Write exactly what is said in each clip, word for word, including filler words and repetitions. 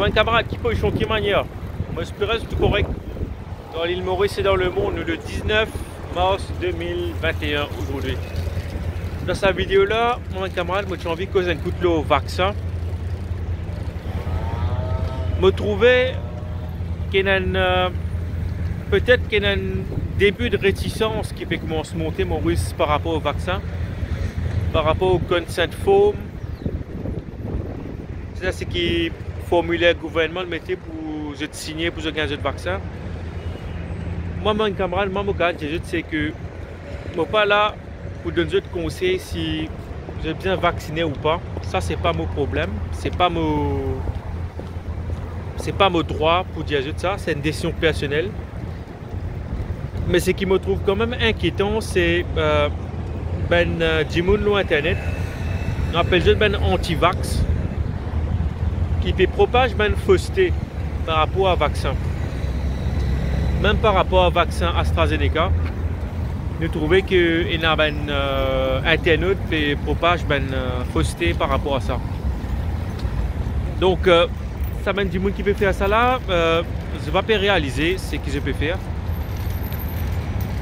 Bann kamarad, ki pozision, ki manier? Mo espere zot tou korek. Dan lil Moris e dan lemond, nou le diznef mars de mil vinte-enn azordi. Dan sa video la, mo, bann kamarad, mo ti anvi koz enn kout lor vaksin. Mo trouve ki ena enn, euh, petet ki ena enn debi de retisans ki pe koumans monte Moris par rapor o vaksin, par rapor o consent form. Sa se ki formiler gouvernman mete pou zot signe, pou zot gagn zot vaksin. Mwa, bann kamarad, mwa, mo kapav dir zot, se ki mo pa la pou donn zot konsey si zot bizin vaksine ou pa. Sa, se pa mo problem, se pa mo, se pa mo drwa pou dir zot sa, se enn desizion personel. Me seki mo trouv kanmem inkietan, se, euh, bann, euh, dimoun lor internet, nou apel zot bann anti-vax, ki pe propaz bann foste par rapor a vaksin. Mem par rapor a vaksin AstraZeneca, nou trouve ki ena bann, euh, internat pe propaz bann, euh, foste par rapor a sa. Donk, euh, sa bann dimoun ki pe fer sa la, euh, zot pa pe realize seki zot pe fer.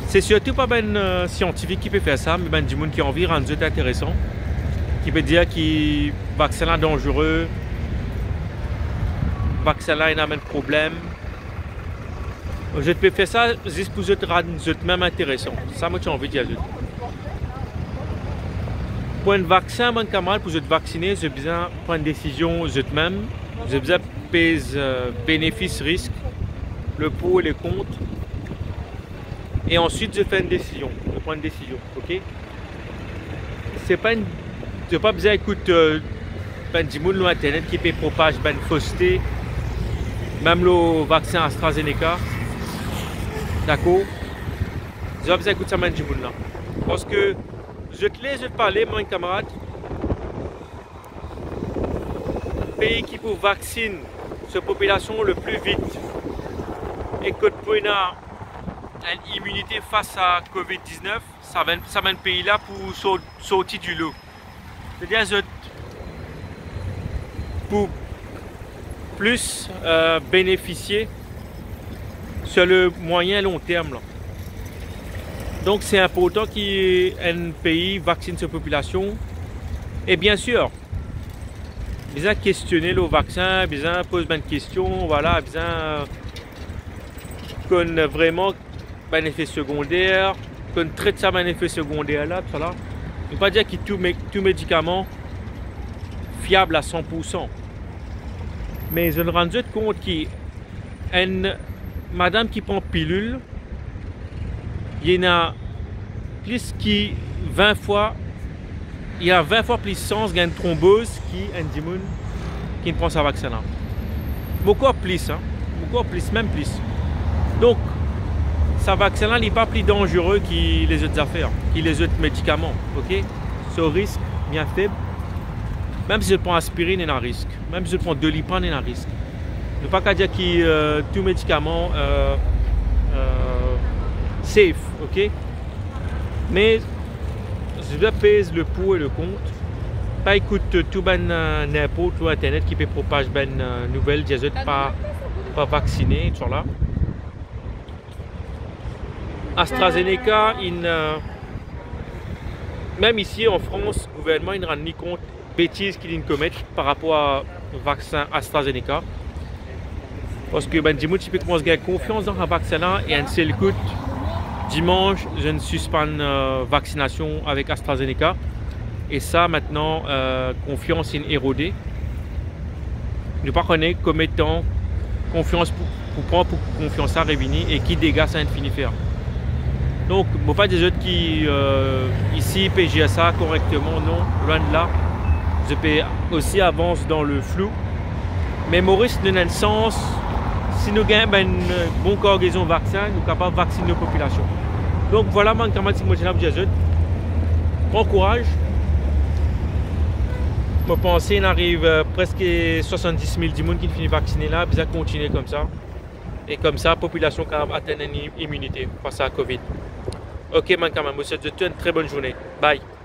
Se sirtou pa bann, euh, siantifik ki pe fer sa, me bann dimoun ki anvi rann zot interesan, ki pe dir ki vaksin la danzere, vaksin la ena bann problem. Zot pe fer sa zis pou zot rann zotmem interesan. Sa mo ti anvi dir zot. Pou enn vaksin, bann kamarad, pou zot vaksine, zot bizin pran enn desizion zotmem. Zot bizin pez, euh, benefis, risk, le pour e le kont, e answit zot fer enn desizion, zot pran enn desizion, ok? Se pa enn, zot pa bizin ekout, euh, bann dimoun lor internet ki pe propaz bann foste, mem lor vaksin AstraZeneca, dakor? Zot pa bizin ekout sa bann dimoun la, parski zot le, zot pa le, bann kamarad, pei ki pou vaksinn so popilasion le pli vit e kot pou ena enn iminite fas a covid diznef, sa bann, sa bann pei la pou sor-, sorti dilo. Sedir zot pou plis, euh, benefisie sur le moyen long terme la. Donk, se inportan ki enn pei vaksinn so popilasion. E biensir, bizin kestione lor vaksin, bizin poz bann kestion, vwala, bizin konn vreman bann efe segonder, konn tret sa bann efe segonder la, tousala. Nou pa dir ki tou me-, tou medikaman fiab a san pour san. Me zot rann zot kont ki enn madam ki pran pilil, li ena plis ki vin fwa, li ena vin fwa plis sans gagn tronboz ki enn dimoun ki pran sa vaksin la. Boukou plis, hein, boukou plis, mem plis. Donk, sa vaksin la, li pa pli danzere ki lezot zafer, ki lezot medikaman, ok? So risk bien feb. Mem si zot pran aspirinn, ena risk. Mem si zot pran Doliprane, ena risk. Nou pa kapav dir ki, euh, tou medikaman, euh, euh, safe, ok? Me zot bizin pez le pour e le kont. Pa ekout tou bann, euh, ninport lor internet ki pe propaz bann, euh, nouvel, dir zot pa, pa vaksine, tousala. AstraZeneca, inn, euh, mem isi an Frans, gouvernman inn rann li kont betiz ki linn komet par rapor a vaksin AstraZeneca. Parski bann dimoun ti pe koumans gagn konfians dan sa vaksin la, e enn sel kout, dimans, zot inn sispann, euh, vaksinasion avek AstraZeneca. E sa, aster, euh, konfians inn erode. Nou pa kone konbien tan konfians pou, pou pran pou konfians la revini e ki dega sa inn fini fer. Donk, mo pa dir zot ki, euh, isi pe zer sa korekteman, non, lwin de la. Zot pe osi avans dan le flou. Me Moris, nou ena enn sans, si nou gagn bann, euh, bon kargezon vaksin, nou kapav vaksinn nou popilasion. Donk, vwala, bann kamarad, seki mo ti ena pou dir zot. Pran kouraz. Mo panse inn ariv, euh, preske swasanndis mil dimoun ki fini vaksine la, bizin kontigne koumsa. E koumsa, popilasion kapav atenn enn i-, iminite fas a covid. Ok, bann kamarad, mo swet zot tou enn tre bonn zourne. Bye.